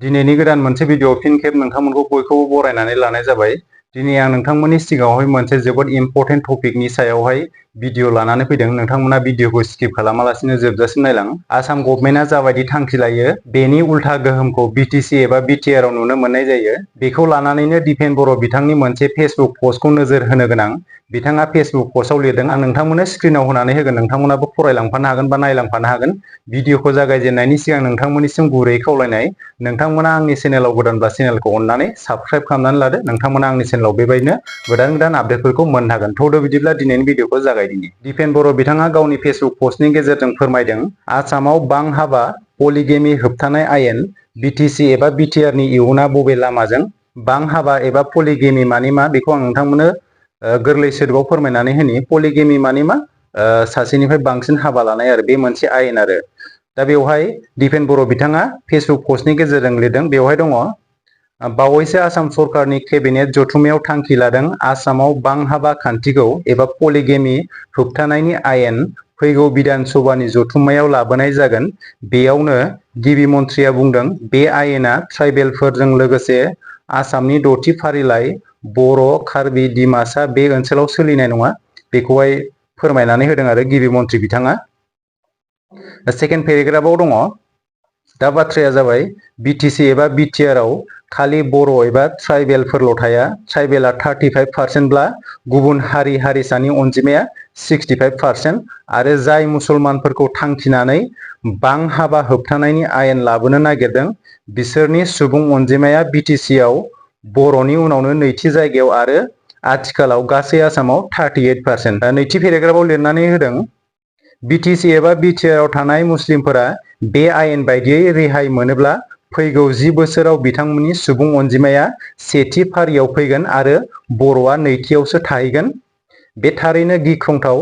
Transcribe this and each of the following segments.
दिनैनि गोदान मोनसे भिडिअ फिन खेब नोंथांमोनखौ बयखौबो बरायनानै लानाय जाबाय। दिनै आं नोंथांमोननि सिगाङावहाय मोनसे जोबोद इम्परटेन्ट टपिकनि सायावहाय भिडिअ लानानै फैदों। नोंथांमोना भिडिअखौ स्किप खालामालासिनो जोबजासिम नायलां। आसाम गभर्नमेन्टआ जाबायदि थांखि लायो बेनि उल्था गोहोमखौ बिटिसि एबा बिटिआर आव नुनो मोननाय जायो। बेखौ लानानैनो दिपेन बर' बिथांनि मोनसे फेसबुक पस्टखौ नोजोर होनो गोनां। बिथाङा फेसबुक पस्टआव लिरदों, आं नोंथांमोननो स्क्रिनाव होनानै होगोन, नोंथांमोनाबो फरायलांफानो हागोन बा नायलांफानो हागोन। भिडिअखौ जागायजेननायनि सिगां नोंथांमोननिसिम गुरैयै खावलायनाय, नोंथांमोना आंनि चेनेलाव गोदानब्ला चेनेलखौ अननानै साबस्क्राइब खालामनानै लादो। नोंथांमोना आंनि चेनेलाव बेबायदिनो गोदान अपडेटफोरखौ मोननो हागोन। थौदो बिदिब्ला दिनैनि भिडिअखौ जागायदिनि। दिपेन बर' बिथाङा गावनि फेसबुक पस्टनि गेजेरजों फोरमायदों, आसामाव बां हाबा पलिगेमि होबथानाय आयेन, बिटिसि एबा बिटिआरनि इयुना बबे लामाजों? बां हाबा एबा पलिगेमि मानि मा बेखौ आं नोंथांमोननो गोरलै सोदोबाव फोरमायनानै होनि। पलिगेमि मानि मा? सासेनिफ्राय बांसिन हाबा लानाय आरो बे मोनसे आयेन आरो। दा बेवहाय दिपेन बर' बिथाङा फेसबुक पस्टनि गेजेरजों लिरदों, बेवहाय दङ, बावैसो आसाम सरकारनि केबिनेट जथुम्मायाव थांखि लादों आसामाव बां हाबा खान्थिखौ एबा पलिगेमि होबथानायनि आयेन फैगौ बिधान सभानि जथुम्मायाव लाबोनाय जागोन। बेयावनो गिबि मन्थ्रिया बुंदों, बे आयेना ट्राइबेलफोरजों लोगोसे आसामनि 6थि फारिलाइ बर', कार्बि, डिमासा बे ओनसोलाव सोलिनाय नङा। बेखौहाय फोरमायनानै होदों आरो गिबि मन्थ्रि बिथाङा। सेकेन्ड पेराग्राफाव दङ, दा बाथ्राया जाबाय बिटिसि एबा बिटिआर आव खालि बर' एबा ट्राइबेलफोरल' थाया। ट्राइबेला 35% गुबुन हारि हारिसानि अनजिमाया 65% आरो जाय मुसलमानफोरखौ थांखिनानै बां हाबा होबथानायनि आयेन लाबोनो नागिरदों बिसोरनि सुबुं अनजिमाया बिटिसि आव बर'नि उनावनो नैथि जायगायाव आरो आथिखालाव गासै आसामाव 38%। नैथि पेराग्राफाव लिरनानै होदों, बिटिसि एबा बिटिआर आव थानाय मुस्लिमफोरा बे आयेन बायदियै रेहाय मोनोब्ला फैगौ 10 बोसोराव बिथांमोननि सुबुं अनजिमाया सेथि फारियाव फैगोन आरो बर'आ नैथियावसो थाहैगोन। बे थारैनो गिख्रंथाव।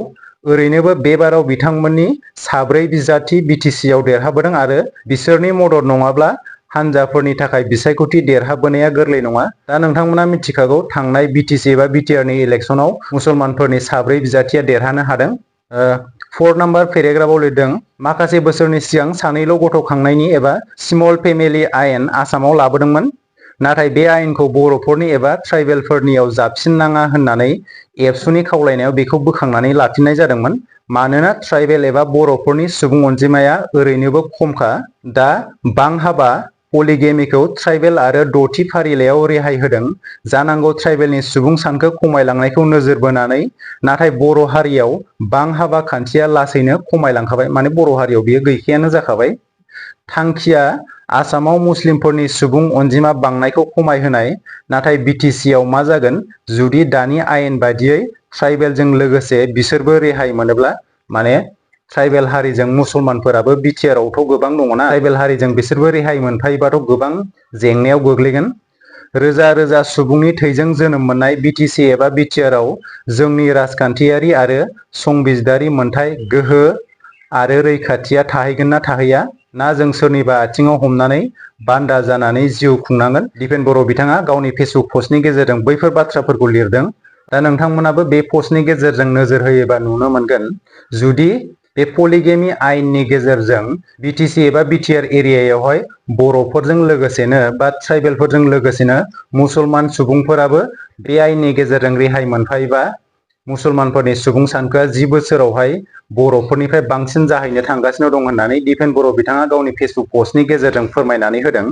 ओरैनोबो बे बाराव बिथांमोननि 4 बिजाथि बिटिसि आव देरहाबोदों आरो बिसोरनि मदद नङाब्ला हानजाफोरनि थाखाय बिसायख'थि देरहाबोनाया गोरलै नङा। दा नोंथांमोना मिथिखागौ, थांनाय बिटिसि एबा बिटिआरनि इलेक्सनाव मुसलमानफोरनि 4 बिजाथिया देरहानो हादों। 4 नाम्बार पेराग्राफाव लिरदों, माखासे बोसोरनि सिगां सानैल' गथ' खांनायनि एबा स्मल फेमिलि आयेन आसामाव लाबोदोंमोन। नाथाय बे आयेनखौ बर'फोरनि एबा ट्राइबेलफोरनियाव जाबसिननाङा होननानै एबसुनि खावलायनायाव बेखौ बोखांनानै लाफिननाय जादोंमोन। मानोना ट्राइबेल एबा बर'फोरनि सुबुं अनजिमाया ओरैनोबो खमखा। दा बां हाबा पलिगेमिखौ ट्राइबेल आरो 6थि फारिलाइयाव रेहाय होदों। जानांगौ ट्राइबेलनि सुबुं सानखो खमायलांनायखौ नोजोर बोनानै, नाथाय बर' हारियाव बां हाबा खान्थिया लासैनो खमायलांखाबाय, माने बर' हारियाव बियो गैखायानो जाखाबाय। थांखिया आसामाव मुस्लिमफोरनि सुबुं अनजिमा बांनायखौ खमायहोनाय। नाथाय बिटिसि आव मा जागोन जुदि दानि आयेन बायदियै ट्राइबेलजों लोगोसे बिसोरबो रेहाय मोनोब्ला? माने ट्राइबेल हारिजों मुसलमानफोराबो बिटिआर आवथ' गोबां दङना, ट्राइबेल हारिजों बिसोरबो रेहाय मोनफायोबाथ' गोबां जेंनायाव गोग्लैगोन। रोजा रोजा सुबुंनि थैजों जोनोम मोननाय बिटिसि एबा बिटिआर आव जोंनि राजखान्थियारि आरो संबिजिदारि मोनथाय, गोहो आरो रैखाथिया थाहैगोन ना थाहैया? ना जों सोरनिबा आथिङाव हमनानै बान्दा जानानै जिउ खुंनांगोन? दिपेन बर' बिथाङा गावनि फेसबुक पस्टनि गेजेरजों बैफोर बाथ्राफोरखौ लिरदों। दा नोंथांमोनाबो बे पस्टनि गेजेरजों नोजोर होयोबा नुनो मोनगोन, जुदि बे पलिगेमि आयेननि गेजेरजों बिटिसि एबा बिटिआर एरियायावहाय बर'फोरजों लोगोसेनो बा ट्राइबेलफोरजों लोगोसेनो मुसलमान सुबुंफोराबो बे आयेननि गेजेरजों रेहाय मोनफायोबा मुसलमानफोरनि सुबुं सानखोआ 10 बोसोरावहाय बर'फोरनिफ्राय बांसिन जाहैनो थांगासिनो दं होननानै दिपेन बर' बिथाङा गावनि फेसबुक पस्टनि गेजेरजों फोरमायनानै होदों।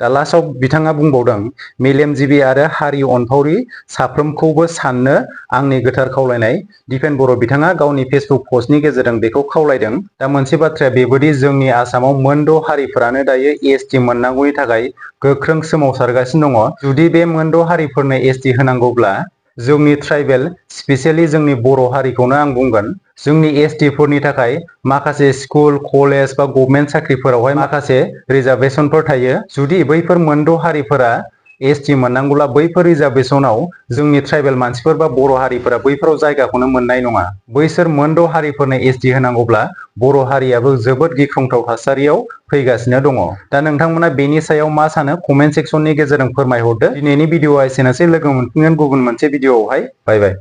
दा लास्टआव बिथाङा बुंबावदों, मेलेमजिबि आरो हारि अनफावरि साफ्रोमखौबो साननो आंनि गोथार खावलायनाय। दिपेन बर' बिथाङा गावनि फेसबुक पस्टनि गेजेरजों बेखौ खावलायदों। दा मोनसे बाथ्राया बेबोदि, जोंनि आसामाव मोनद' हारिफोरानो दायो एसटि मोननांगौनि थाखाय गोख्रों सोमावसारगासिनो दङ। जुदि बे मोनद' हारिफोरनो एसटि होनांगौब्ला जोंनि ट्राइबेल, स्पेसियेलि जोंनि बर' हारिखौनो आं बुंगोन, जोंनि एसटि फोरनि थाखाय माखासे स्कुल, कलेज बा गभर्नमेन्ट साख्रिफोरावहाय माखासे रिजार्भेसनफोर थायो। जुदि बैफोर मोनद' हारिफोरा एसटि मोननांगौब्ला बैफोर रिजार्भेसनाव जोंनि ट्राइबेल मानसिफोर बा बर' हारिफोरा बैफोराव जायगाखौनो मोननाय नङा। बैसोर मोनद' हारिफोरनो एसटि होनांगौब्ला बर' हारियाबो जोबोद गिख्रंथाव थासारियाव फैगासिनो दङ। दा नोंथांमोना बेनि सायाव मा सानो कमेन्ट सेक्सननि गेजेरजों फोरमायहरदो। दिनैनि भिडिअआ एसेनोसै, लोगो मोनफिनगोन गुबुन मोनसे भिडिअआवहाय। बाय बाय।